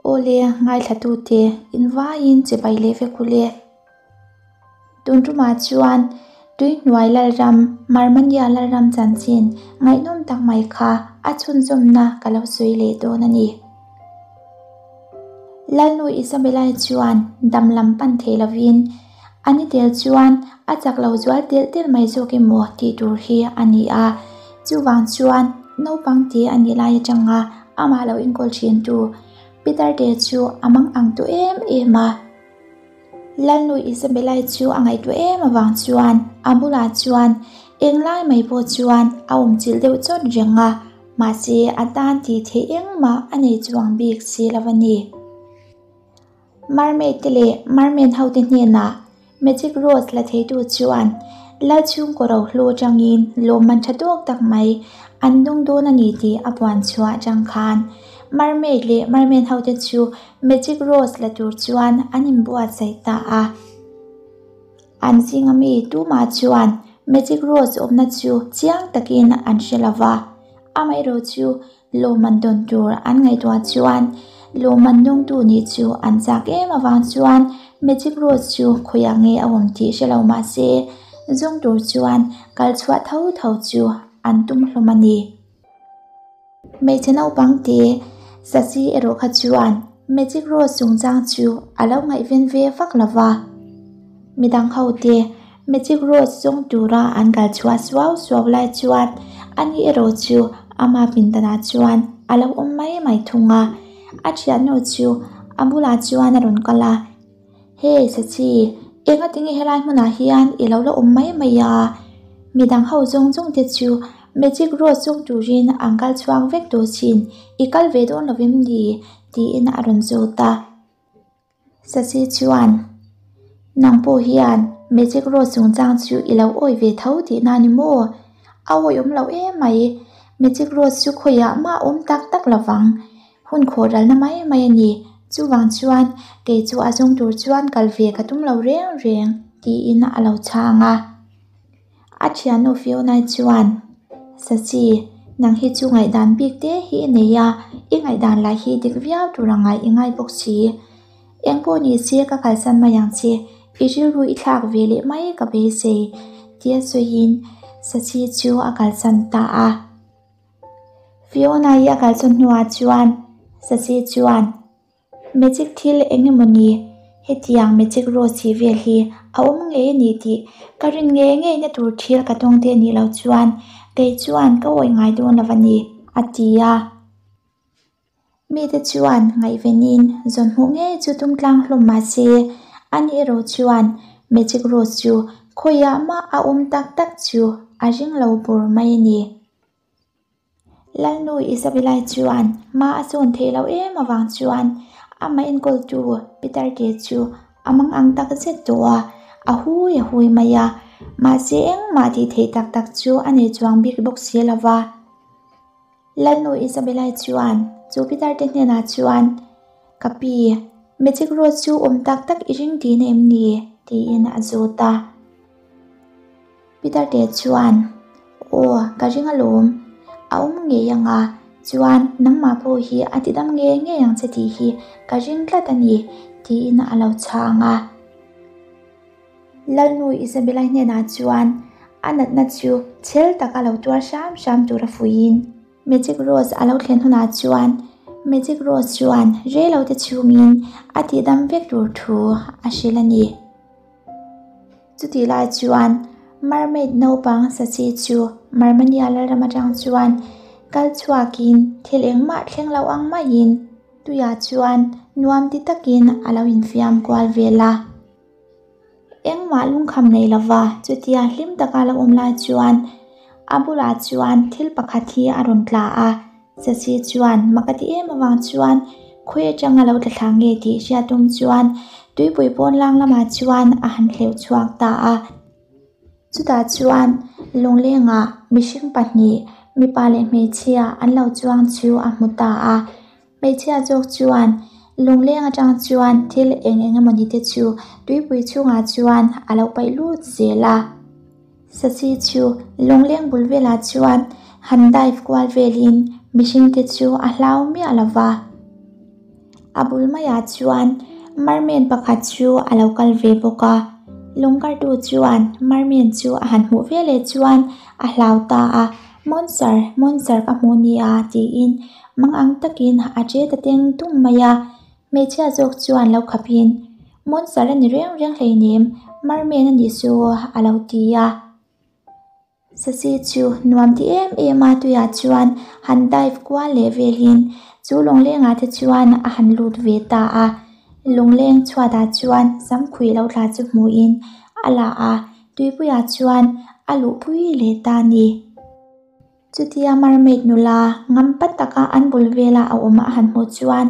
Awle, ngaithlatute invaiin chibai leh vek u le. Tun tumah chuan Tuihnuai Lalram, Marmania Lalram chanchin ngaihnawm tak mai kha a chhunzawmna ka lo sawi leh dawn a ni. Lalnu Isabella-i chuan dam lam pan thei lovin a ni tel chuan a chak lo zual telh telh mai zawk emaw tih tur hi a ni a. Chuvang chuan naupang te a nih lai atanga amah lo enkawl thintu Peter te chu a mang ang tawh em em a. Lalnu Isabella-i chu a ngaihtuah em avang chuan a bulah chuan englai mai pawh chuan a awmchilh deuh chawt reng a, mahse a tan tih theih engmah a nei chuang bik si lo a ni. Mermaid te leh merman ho te hnenah Magic Rose la theitu chuan Lal chhungkaw rohlu atangin lawmman tha tawk tak mai an dawng dawn a ni tih a puan chhuah atang khan Mermaid leh merman ho te chu Magic Rose la tur chuan an inbuatsaih ta a. An zinga mi tumah chuan Magic Rose awmna chu chiang takin an hre lo va, amaherawh chu Lawmman dawn tur an ngaihtuah chuan lawmman dawngtu nih chu an chak em avang chuan Magic Rose chu khawiah nge a awm tih hre lo mah se zawng tur chuan kal chhuah tho tho chu an tum hlawm a ni. Hmeichhe naupang te Sasi erawh kha chuan Magic Rose chungchang chu a lo ngaihven ve vak lo va. Midang ho te Magic Rose zawng tura an kal chhuah suau suau lai chuan ani erawh chu ama pindanah chuan a lo awm mai mai thung a. A thiannu chu a bulah chuan a rawn kal a, Hey Sachi, engatinge helai hmunah hian i lo la awm mai mai a? Midang ho zawng zawng te chu Magic Rose zawng turin an kal chhuak vek tawh chin, i kal ve dawn lo em ni? tiin a rawn zawt a. Sasi chuan, Nang pawh hian Magic Rose chungchang chu i lo awi ve tho tihna a ni maw? A awihawm lo em mai. Magic Rose chu khawiah mah awm tak tak lo vang. Hun khawh ralna mai mai a ni. Chuvang chuan kei chu a zawng tur chuan kal ve ka tum lo reng reng, tiin a lo chhang a. A thiannu Fiona chuan, Sachi, nang hi chu ngaihdan bik te hi i nei a, i ngaihdan lah hi dik viau tur a ngai i ngai bawk si. Eng pawh ni se ka kalsan mai ang che, i rilru i thlak ve leh mai ka beisei, tia sawiin Sachi chu a kalsan ta a. Fiona i a kalsawn hnuah chuan Sachi chuan, Magic thil eng emaw ni? Hetiang magic rose hi vel hi a awm ngei a ni tih ka rin ngei ngei na tur thil ka tawng te nih loh chuan kei chuan ka awih ngai dawn lo a ni, a ti a. Mite chuan ngaihvenin zawn hmuh ngei chu tum tlang hlawm mah se, ani erawh chuan magic rose chu khawiah mah a awm tak tak chu a ring lo bur mai a ni. Lalnu Isabella-i chuan hma a sawn theih loh em avang chuan amah enkawltu Peter te chu a mang ang tak zet tawh a, a hui a hui mai a, mahse engmah tih theih tak tak chu a nei chuang bik bawk si lo va. Lalnu Isabella-i chuan chu Peter te hnenah chuan, Ka pi, Magic Rose chu awm tak tak i ring tihna em ni? tiin a zawt a. Peter te chuan, Aw, ka ring alawm. A awm ngei ang a, chuan nangmah pawh hi a ti dam ngei ngei ang che tih hi ka ring tlat a ni, tiin a lo chhang a. Lalnu Isabella hnenah chuan a natna chu chhel taka lo tuar hram hram tur a fuihin Magic Rose a lo thlen hunah chuan Magic Rose chuan reilote chhungin a tihdam vek tur thu a hrilh a ni. Chutih lai chuan mermaid naupang Sachi chu Marmania lalram atang chuan kal chhuakin thil engmah thleng lo ang maiin tuiah chuan nuam ti takin a lo infiam kual vel a. Engmah lungkham nei lova chutia hlim taka lo awm lai chuan a bulah chuan thil pakhat hi a rawn tla a, Sachi chuan mak a ti em avang chuan khawi atanga lo tla thla nge tih hriat tum chuan tuipui pawn lang lamah chuan a han hleuh chhuak ta a. Chutah chuan lunglengah mihring pahnih mipa leh hmeichhia an lo chuang chu a hmu ta a. Hmeichhia zawk chuan lungleng atang chuan thil eng eng emawni te chu tuipui chhungah chuan a lo paih lut zel a. Sachi chu lungleng bul velah chuan han dive kual velin mihring te chu a hlau miah lo va. A bul maiah chuan mermaid pakhat chu a lo kal ve bawk a, lawngkartu chuan mermaid chu a han hmuh veleh chuan a hlau ta a, Monster, monster ka hmu nia tiin mangang takin a che ta teng tung mai a, hmeichhia zawk chuan lo khapin Monster a ni reng reng hleinem, mermaid a nih chu a lo ti a. Sasi chu nuam ti em em a tuiah chuan han dive kual leh velin chu lawnglengah te chuan a han lut ve ta a. Lawngleng chhuatah chuan samkhuih lo tla chu hmuhin a la a, tuipuiah chuan a luhpui leh ta a ni. Chutia mermaid nula ngam pat taka an bul vela a awm a han hmuh chuan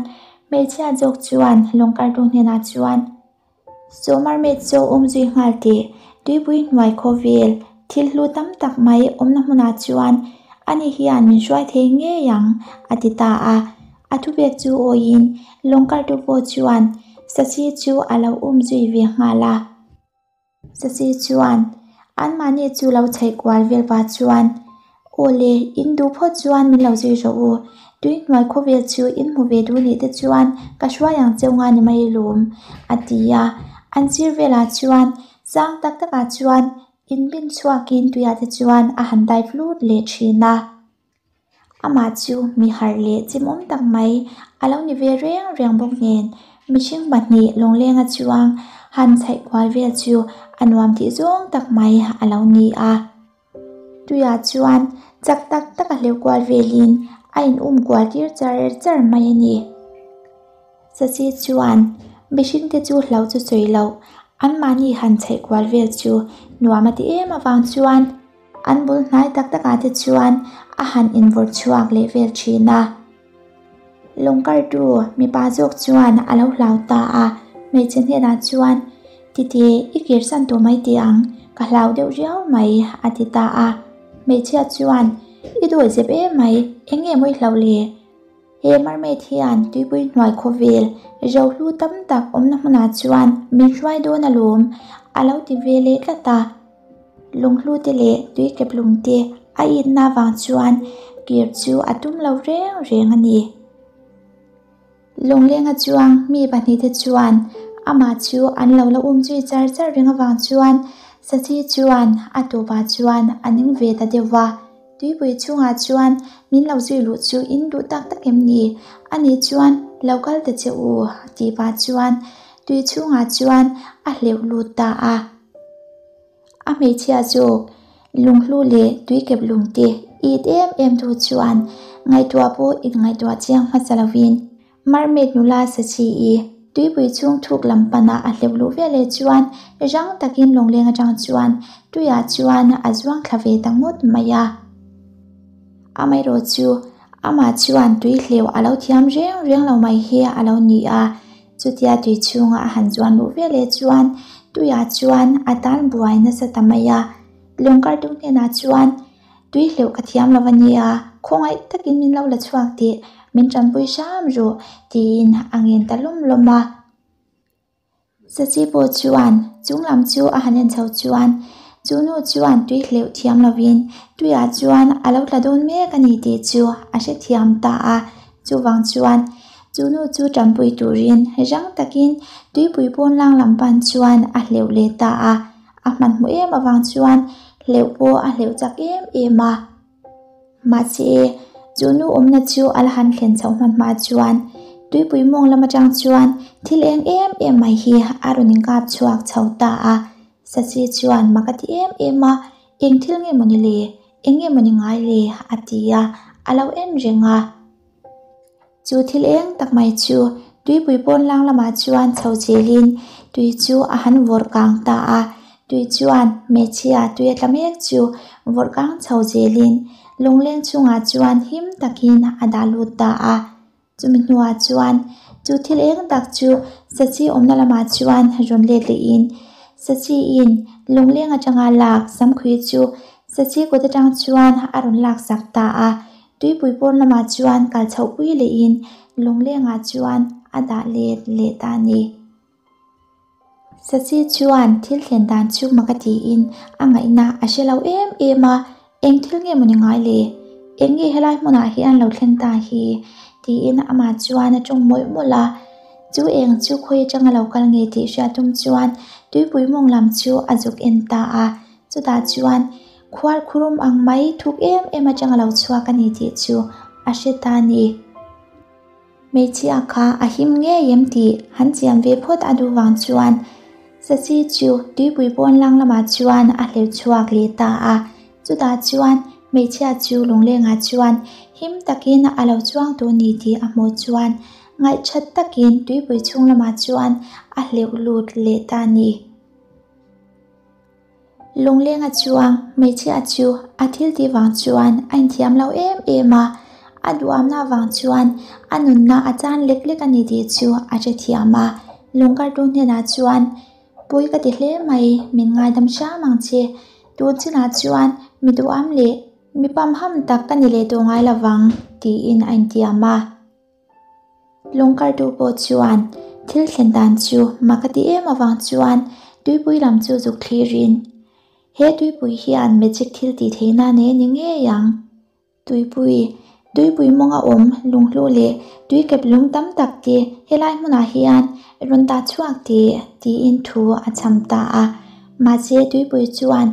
hmeichhia zawk chuan lawngkartu hnenah chuan, Saw mermaid chu awm zui nghal teh, tuipui hnuai khawvel thil hlu tam tak mai awmna hmunah chuan ani hian min hruai thei ngei ang, a ti ta a. A thupek chu awiin lawngkartu pawh chuan Sasi chu a lo um zui ve nghal a. Sasi chuan anmahni chu lo chhaih kual vel pah chuan, Aw le, in duh phawt chuan min lo zui rawh u. Tui hnuai khawvel chu in hmu ve duh nih te chuan ka hruai ang cheu nga ni mai lawm, a ti a. An sir velah chuan sang tak takah chuan inbin chhuakin tuiah te chuan a han dive lut leh thin a. Amah chu mi harh leh chimawm tak mai a lo ni ve reng reng bawk nen, mihring pahnih lawnglenga chuang han chhaih kual vel chu a nuam tih zawng tak mai a lo ni a. Tuiah chuan chak tak taka hleuh kual velin a in um kual tir char char mai a ni. Sasi chuan mihringte chu hlo chu sawi loh, anmahni han chhaih kual vel chu nuam a ti em avang chuan An bul hnai tak takah te chuan a han invawrh chhuak leh vel thin a. Lawngkartu mipa zawk chuan a lo hlau ta a, hmeichhe hnenah chuan, Titi, i kirsan tawh mai teh ang, ka hlau deuh riau mai, a ti ta a. Hmeichhia chuan, I dawi zep em mai, eng nge maw i hlauh le? He mermaid hian tuipui hnuai khawvel rohlu tam tak awmna hmunah chuan min hruai dawn alawm, a lo ti ve leh tlat a. Lunghlu te leh tuikep lung te a itna avang chuan kir chu a tum lo reng reng a ni. Lawnglenga chuang mi pahnihte chuan amah chu an lo la um zui char char reng avang chuan Sasi chuan a tawpah chuan a ning ve ta deuh va. Tuipui chhungah chuan min lo zui luh chu in duh tak tak em ni? Ani chuan lo kal ta che u tih pah chuan tui chhungah chuan a hleuh lut ta a. A hmeichhia zawk lunghlu leh tuikep lungte it em em tu chuan ngaihtuah pawh inngaihtuah chiang hmasa lovin mermaid nula Sachi-i tuipui chhung thuk lam panah a hleuh luh veleh chuan rang takin lawngleng atang chuan tuiah chuan a zuang thla ve ta ngawt mai a. Amaherawh chu amah chuan tui hleuh a lo thiam reng reng lo mai hi a lo ni a. Chutia tui chhunga a han zuan luh veleh chuan tuiah chuan a tan buai nasa ta mai a. Lawngkartu hnenah chuan, Tui hleuh ka thiam lo a nia, khawngaih takin min lo la chhuak tih min tanpui hram ru, tiin a ngen ta lawm lawm a. Sachi pawh chuan chung lam chu a han en chho chuan chu nu chuan tui hleuh thiam lovin tuiah chuan a lo tla dawn mek a ni tih chu a hrethiam ta a. Chuvang chuan chu nu chu tanpui turin rang takin tuipui pawn lang lam pan chuan a hleuh leh ta a, a hmanhmawh em avang chuan hleuh pawh a hleuh chak em em a. Mahse, chu nu awmna chu a la han thlen chhoh hman hma chuan tuipui mawng lam atang chuan thil eng em em mai hi a rawn inkap chhuak chho ta a. Sasi chuan mak a ti em em a, Eng thil nge mawni le? Eng nge mawni ngai le? a ti a, a lo en reng a. Chu thil eng tak mai chu tuipui pawn lang lamah chuan chho zelin tui chu a han vawrh kang ta a. Tui chuan hmeichhia tui a tla mek chu vawrh kang chho zelin lungleng chungah chuan him takin a dah lut ta a. Chumi hnuah chuan chu thil eng tak chu Sachi awmna lamah chuan rawn let lehin Sachiin lungleng atanga lak samkhui chu Sachi kut atang chuan a rawn laksak ta a. Tuipui pawn lamah chuan kal chhohpui lehin lunglengah chuan a dah let leh ta a ni. Sachi chuan thil thlen dan chu mak a tiin a ngaihna a hre lo em em a, Eng thil nge maw ni ngai le? Eng nge helai hmunah hian lo thleng ta hi? tiin amah chuan a tawng mawlh mawlh a. Chu eng chu khawi atanga lo kal nge tih hriat tum chuan tuipui mawng lam chu a zuk en ta a, chutah chuan khuar khurum ang mai thuk em em atanga lo chhuak a ni tih chu a hre ta a ni. Hmeichhia kha a him ngei em tih han chian ve phawt a duh vang chuan Sasi chu tuipui pawn lang lamah chuan a hleuh chhuak leh ta a, chutah chuan hmeichhia chu lunglengah chuan him takin a lo chuang tawh ni tih a hmuh chuan ngaihthat takin tuipui chhung lamah chuan a hleuh lut leh ta a ni. Lunglenga chuang hmeichhia chu a thil tih vang chuan a inthiam lo em em a, a duhamna vang chuan a nunna a chan lek lek a ni tih chu a hrethiam a. Lungkartu hnenah chuan, Pui ka ti hle mai, min ngaidam hram ang che. Tun chinah chuan mi duham leh mi pamham tak ka ni leh tawh ngai lo vang, tiin a intiam a. Lungkartu pawh chuan thil thlen dan chu mak a ti em avang chuan tuipui lam chu zuk thlirin, He tuipui hian magic thil tih theihna nei a ni ngei ang. Tuipui, tuipui mawnga awm lunghlu leh tuikep lung tam tak te helai hmunah hian rawn dah chhuak teh tiin thu a chham ta a. Mahse tuipui chuan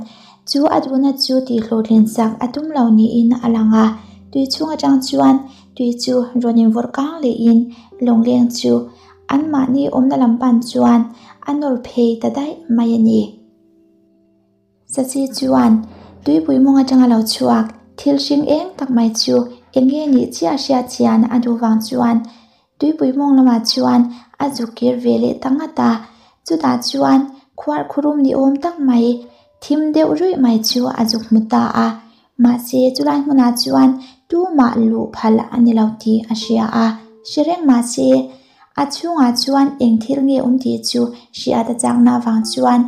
chu a duhna chu tihhlawhtlin sak a tum lo niin a lang a, tui chhung atang chuan Tui chu rawn invawrh kang lehin lawngleng chu anmahni awmna lam pan chuan a nawr phei ta daih mai a ni. Sachi chuan tuipui mawng atanga lo chhuak thil hring eng tak mai chu eng nge nih chiah hriat chian a duh vang chuan tuipui mawng lamah chuan a zuk kir ve leh ta ngat a, chutah chuan khuar khurum ni awm tak mai thim deuh ruih mai chu a zuk hmu ta a. Mahse, chulai hmunah chuan tumah luh phal a ni lo tih a hria a, hre reng mahse, a chhungah chuan eng thil nge awm tih chu hriat a chakna avang chuan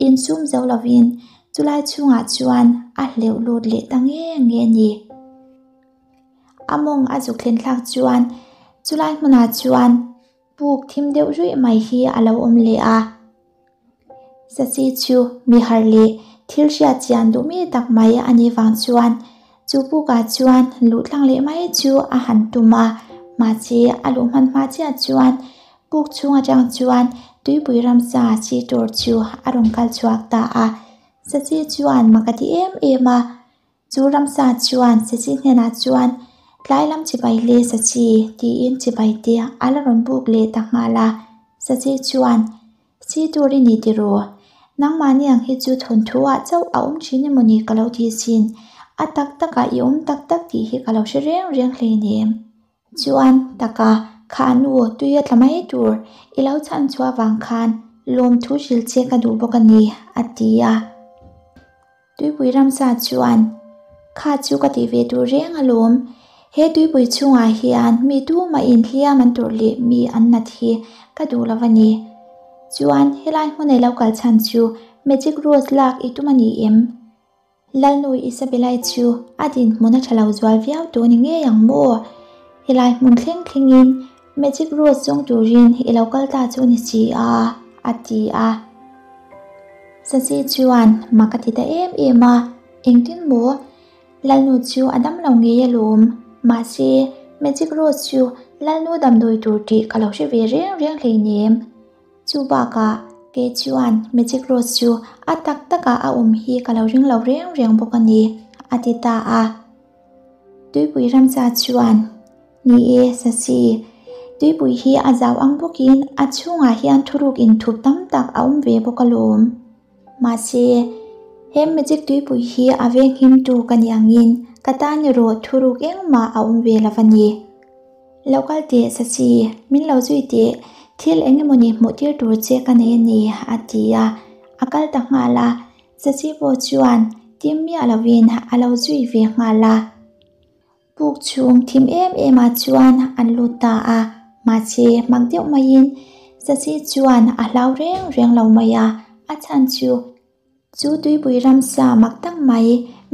insum zo lovin chulai chhungah chuan a hleuh lut leh ta nge nge a ni. A mawng a zuk thlen thlak chuan chulai hmunah chuan puk thim deuh ruih mai hi a lo awm leh a. Sasi chu mi harh leh thil hriat chian duh mi tak mai a nih vang chuan chu pukah chuan luh tlang leh mai chu a han tum a, mahse a luh hman hma chiah chuan puk chhung atang chuan tuipui ramsa chi tur chu a rawn kal chhuak ta a, Sasi chuan mak a ti em em a. Chu ramsa chuan Sachi hnenah chuan, Tlai lam chibai le Sachi, tiin chibai te a la rawn buk leh ta nghal a. Sachi chuan, Si tur i ni tiraw? Nangmahni ang hi chu thawnthu ah chauh a awm thin emaw ni ka lo ti sin. A tak takah i awm tak tak tih hi ka lo hre reng reng hleinem. Chuan, taka, kha nu tui a tla mai tur i lo chhan chhuah vang khan lawmthu hrilh che ka duh bawk a ni, a ti a. Tuipui ramsa chuan, Kha chu ka tih ve tur reng alawm. He tuipui chhungah hian mi tumah inhliam an turh leh mi an nat hi ka duh lo a ni. Chuan helai hmun ei lo kal chhan chu Magic Rose lak i tum a ni em? Lalnu Isabella-i chu a dinhmun a tha lo zual viau tawh ni ngei ang maw? Helai hmun thleng thlengin Magic Rose zawng turin i lo kal ta chu ni si a, a ti a. Sachi chuan mak a ti ta em em a, Engtin maw? Lalnu chu a dam lo ngei alawm. Mahse, Magic Rose chu Lalnu damdawi tur tih ka lo hre ve reng reng hleinem. Chu bakah kei chuan Magic Rose chu a tak takah a awm hi ka lo ring lo reng reng bawk a ni, a ti ta a. Tuipui ramcha chuan, Ni e, Sasi, tuipui hi a zau ang bawkin a chhungah hian thuruk inthup tam tak a awm ve bawk alawm. Mahse, he magic tuipui hi a venghimtu ka ni angin ka tan erawh thuruk engmah a awm ve lo a ni. Lo kal teh Sasi, min lo zui teh, thil eng emawni hmuh tir tur che ka nei a ni, a ti a, a kal ta nghal a. Sasi pawh chuan tim miah lovin a lo zui ve nghal a. Puk chhung thim em em ah chuan an lut ta a, mahse mak deuh maiin Sasi chuan a hlau reng reng lo mai a, a chhan chu chu tuipui ramsa mak tak mai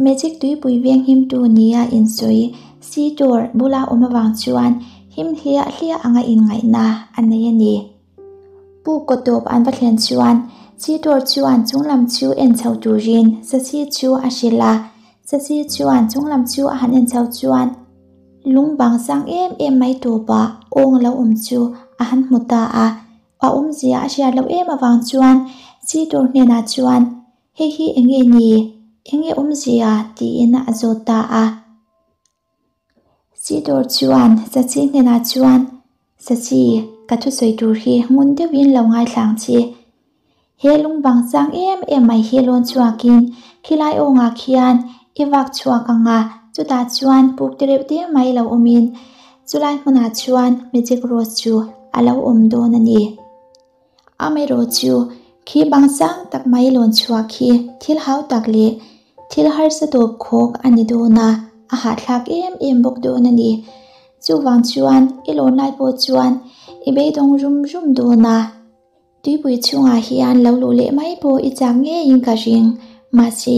magic tuipui venghimtu nia insawi si tur bula awm avang chuan him hliah hliah anga inngaihna a nei a ni. Pu Kawtawp an va thlen chuan Chitor chuan chunglam chu en chho turin Sasi chu a hrilh a, Sasi chuan chunglam chu a han en chho chuan lung bang sang em em mai tawpah awng lo awm chu a han hmu ta a. A awmzia a hriat loh em avang chuan Sitor hnenah chuan, Hei hi eng nge ni? Eng nge awmzia? tiin a zawt ta a. Sitor chuan Sachi hnenah chuan, Sachi, ka thusawi tur hi ngun deuhin lo ngaithla ang che. He lungbang chang em em mai hi lawn chhuakin khilai awngah khian i vak chhuak ang a, chutah chuan puk te reuh te mai lo awmin chulai hmunah chuan Magic Rose chu a lo awm dawn a ni. Amaherawhchu khi bang sang tak mai lawn chhuak khi thil hau tak leh thil harsa tawp khawk a ni dawn a, a hahthlak em em bawk dawn a ni. Chuvang chuan i lawn lai pawh chuan i beidawng rum rum dawn a. Tuipui chhungah hian lo luh leh mai pawh i chak ngeiin ka ring. Mahse,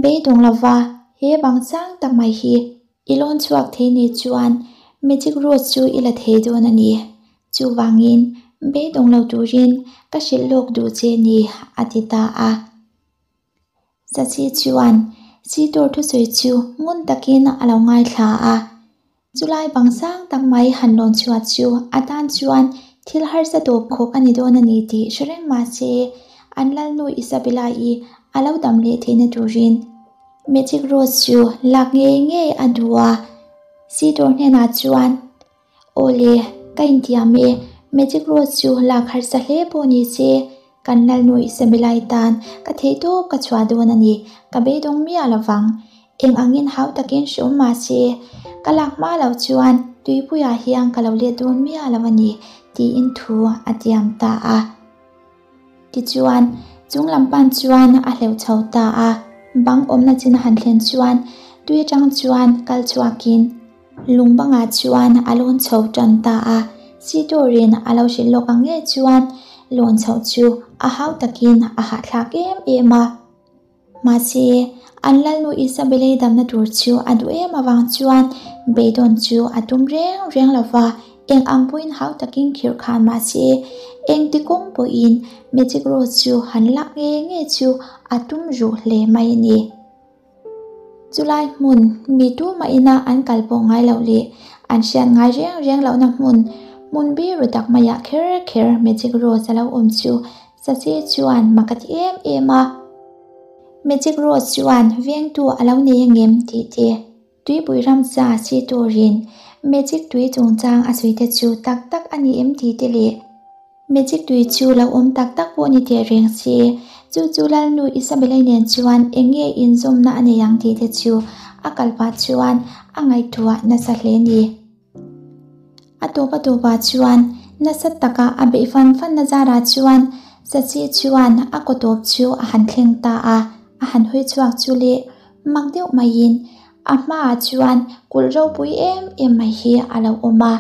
beidawng lova he bang chang tak mai hi i lawn chhuak thei ni chuan Magic Rose chu i la thei dawn a ni. Chuvangin, beidawng lo turin ka hrilh lawk duh che ni, a ti ta a. Sachi chuan Sitor thusawi chu ngun takin a lo ngaithla a. Chulai bang sang tak mai han lawn chhuat chu a tan chuan thil harsa tawp khawk a ni dawn a ni tih hre reng mah se, an lalnu Isabella-i a lo dam leh theihna turin Magic Rose chu lak ngei ngei a duh a. Sitor hnenah chuan. Aw le, ka intiam e, Magic Rose chu lak harsa hle pawh ni se, kan Lalnu Isabella-i tan ka theih tawp ka chhuah dawn a ni, ka beidawng miah lo vang. Eng angin hau takin hreawm mah se, ka lak hma loh chuan tuipuiah hian ka lo let dawn miah lo a ni, tiin thu a tiam ta a. Tichuan, chung lam pan chuan a hleuh chho ta a, bang awmna chin a han thlen chuan tui atang chuan kal chhuakin lung bangah chuan a lawn chho tan ta a. Sitorin a lo hrilh lawk ang nge chuan lawn chhoh chu a hau takin a hahthlak em em a. Mahse, an Lalnu Isabelle damna tur chu a duh em avang chuan beidawn chu a tum reng reng lo va, eng ang pawhin hau takin khirh khan mahse, engti kawng pawhin Magic Rose chu han lak nge nge chu a tum ruh hle mai a ni. Chulai hmun, mi tumah ina an kal pawh ngai loh leh an hriat ngai reng reng lohna hmun, hmun biru tak maiah kher kher Magic Rose a lo awm chu Sachi chuan mak a ti em em a. Magic Rose chuan vengtu a lo nei angem tih te, tuipui ramsa si turin Magic tui chungchang a sawi te chu tak tak a ni em tih te leh Magic tui chu lo awm tak tak pawh ni teh reng se, chu chu Lalnu Isabella-i nen chuan eng nge inzawmna a nei ang tih te chu a kal pah chuan a ngaihtuah nasa hle ni. A tawp a tawpah chuan nasa taka a beih fan fan na zarah chuan Sachi chuan a kaw tawp chu a han thleng ta a, a han hawi chhuak chu leh mak deuh maiin a hmaah chuan kulh ropui em em mai hi a lo awm a.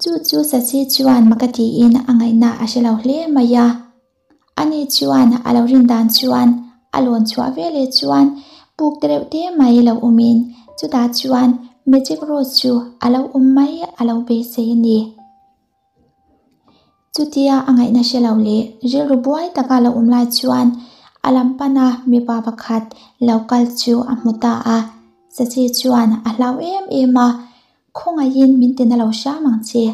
Chu chu Sachi chuan mak a tiin a ngaihna a hre lo hle mai a. Ani chuan a lo rin dan chuan a lawn chhuah ve leh chuan puk te reuh te mai lo awmin chutah chuan Magic Rose chu a lo awm mai a lo beisei a ni. Chutia a ngaihna hre lo leh rilru buai taka lo awm lai chuan a lam pana mipa pakhat lo kal chu a hmu ta a, Sachi chuan a hlau em em a, Khawngaihin min tina lo hram ang che.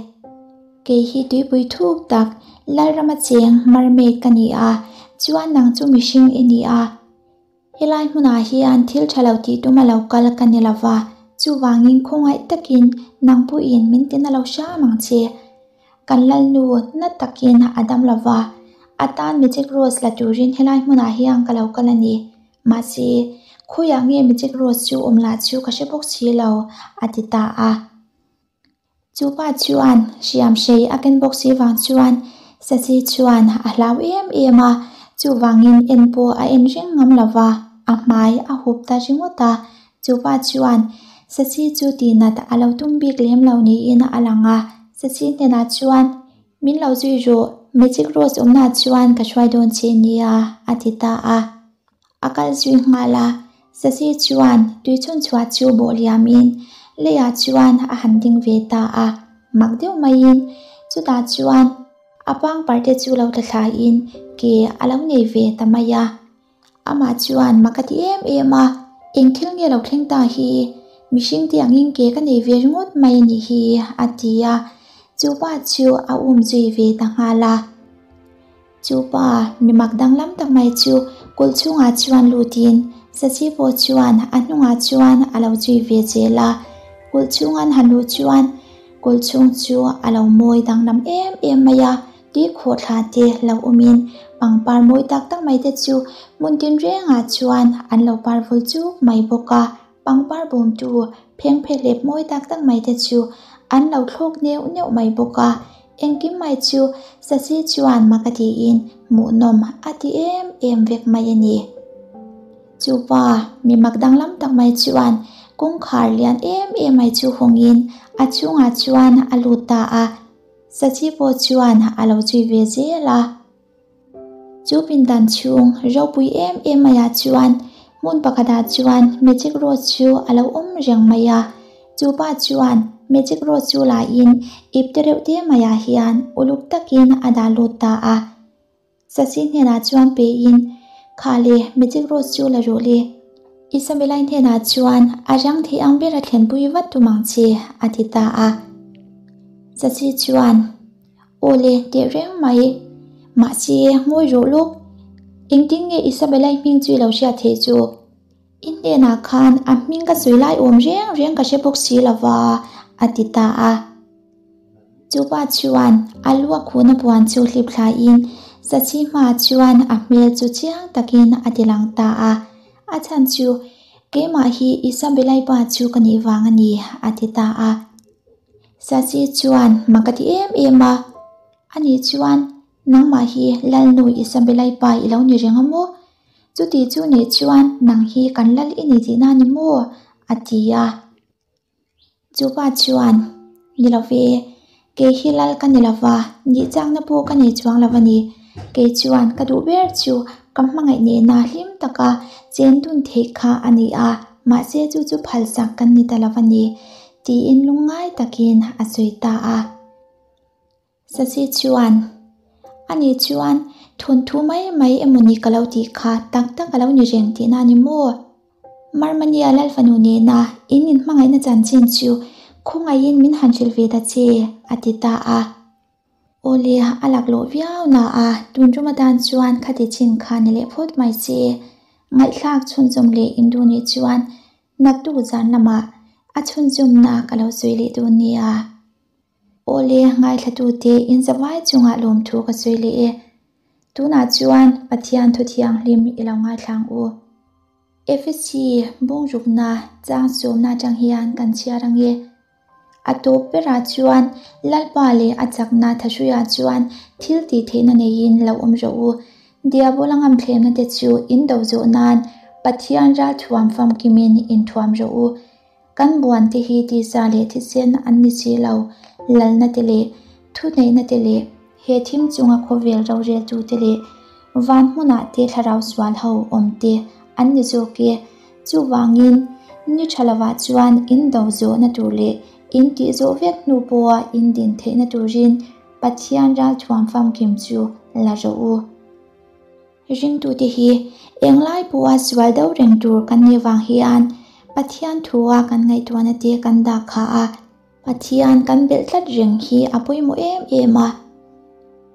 Kei hi tuipui thuk tak Lalrama cheng mermaid ka ni a, chuan nang chu mihring i ni a. Helai hmunah hian thil tha lo tih tum a lo kal ka ni lo va, chuvangin khawngaih takin nang pawhin min tina lo hram ang che. Kan Lalnu na takin a dam lo va, a tan Magic Rose la turin helai hmunah hian ka lo kal a ni. Mahse, khawiah nge Magic Rose chu awm lah chu ka hre bawk si lo, a ti ta a. Chu pa chuan hriam hrei a ken bawk si vang chuan Sachi chuan a hlau em em a, chuvangin en pawh a en reng ngam lo va, a hmai a hup ta ringawt a. Chu pa chuan Sachi chu tihnat a lo tum bik lem lo niin a lang a, Sachi hnenah chuan, Min lo zui rawh, Magic Rose awmna chuan ka hruai dawn che nia, a ti ta a. A kal zui nghal a, Sachi chuan tuichhun chhuah chu bawh liamin leiah chuan a han ding ve ta a, mak deuh maiin chutah chuan a pangpar te chu lo tla thlain ke a lo nei ve ta mai a. Amah chuan mak a ti em em a, Eng thil nge lo thleng ta hi? Mihring te angin ke ka nei ve ringawt mai a nih hi, a ti a. Chu pa chu a um zui ve ta nghal a. Chu pa mi mak danglam tak mai chu kulh chhungah chuan lutin Sachi pawh chuan a hnungah chuan a lo zui ve zel a. Kulh chhung an han luh chuan kulh chhung chu a lo mawi danglam em em mai a, tui khawhthla te lo awmin pangpar mawi tak tak mai te chu hmun tinrengah chuan an lo par vul chuk mai bawk a. Pangpar bawmtu phengphehlep mawi tak tak mai te chu an lo thlawk neuh neuh mai bawk a, engkim mai chu Sasi chuan mak a tiin hmuhnawm a ti em em vek mai a ni. Chupa mi mak danglam tak mai chuan kawngkhar lian em em mai chu hawngin a chhungah chuan a lut ta a, Sasi pawh chuan a lo zui ve zel a. Chu pindan chhung ropui em em maiah chuan hmun pakhatah chuan magic rose chu a lo awm reng mai a. Chu pa chuan magic rose chu lahin ip te reuh te maiah hian uluk takin a dah lut ta a. Sasi hnenah chuan pein, Kha le, magic rose chu la rawh le. Isabella-i hnenah chuan a rang thei ang ber a thlenpui vat tum ang che, a ti ta a. Sasi chuan. Aw le, teh reng mai. Mahse, ngawi rawh lawk. Engtin nge Isabella-i hming chu i lo hriat theih chu? I hnenah khan a hming ka sawi lai awm reng reng ka hre bawk si lo va, a ti ta a. Chupa chuan a lu a khuhna puan chu hlip thlaiin Sachi hmaah chuan a hmel chu chiang takin a ti lang ta a. A chhan chu, Keimah hi Isabella-i pa chu ka nih vang a ni, a ti ta a. Sasi chuan mak a ti em em a, Ani chuan nangmah hi Lalnu Isabella-i pa i lo ni reng a maw? Chuti chu nih chuan nang hi kan lal i ni tihna a ni maw? a ti a. Chupa chuan, Ni lo ve, kei hi lal ka ni lo va, nihchakna pawh ka nei chuang lo a ni. Kei chuan ka duh ber chu ka hmangaih nena hlim taka chen dun theih kha a ni a, mahse chu chu phalsak kan ni ta lo a ni. Tiin lungngai takin a sawi ta a. Sasi chuan, Ani chuan thawnthu mai mai emawni ka lo tih kha tak tak a lo ni reng tihna a ni maw? Marmania Lalfanu nena in inhmangaihna chanchin chu khawngaihin min han hrilh ve ta che, a ti ta a. Awle, a laklawh viau na a, tun rum atan chuan khati chin kha ni leh phawt mai che. Ngaihthlak chhunzawm leh indu nih chuan Naktuk zan lamah a chhunzawmna ka lo sawi leh dawn nia. Awle, ngaithlatute inzavai chungah lawmthu ka sawi leh e. Tunah chuan Pathian thu thianghlim i lo ngaithla ang u. Efesi bungrukna chang sawmna atang hian kan chhiar ang e. A tawp berah chuan Lalpa leh a chakna thahruiah chuan thil tih theihna neiin lo awm rawh u. Diabola ngamthlemna te chu in do zawh nan Pathian ralthuam famkimin inthuam rawh u. Kan buan te hi tisa leh thisen an ni si lo, lalna te leh thuneihna te leh he thim chunga khawvel roreltu te leh van hmunah te thlarau sual ho awm te an ni zawk e. Chuvangin, ni tha lovah chuan in do zawhna tur leh in tih zawh vek hnu pawha in din theihna turin Pathian ralthuam famkim chu la rawh u. Ringtute hi englai pawha sual deuh reng tur kan nih vang hian Pathian thua kan ngaihtuahna te kan dah kha a, Pathian kan belh tlat reng hi a pawimawh em em a.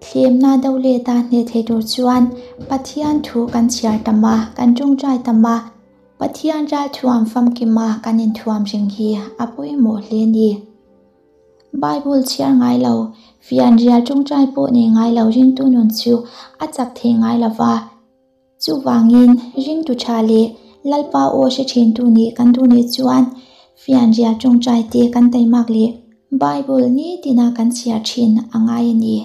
Thlemna do leta hneh thei tur chuan Pathian thu kan chhiar tam a, kan tawngtai tam a, Pathian ralthuam famkima kan inthuam reng hi a pawimawh hle a ni. Bible chhiar ngai lo, fianrial tawngtai pawh nei ngai lo ringtu nun chu a chak thei ngai lo va. Chuvangin, ringtu tha leh Lalpa aw hre thintu nih kan duh nih chuan fianrial tawngtai te kan taimak leh Bible nitina kan chhiar thin a ngai a ni.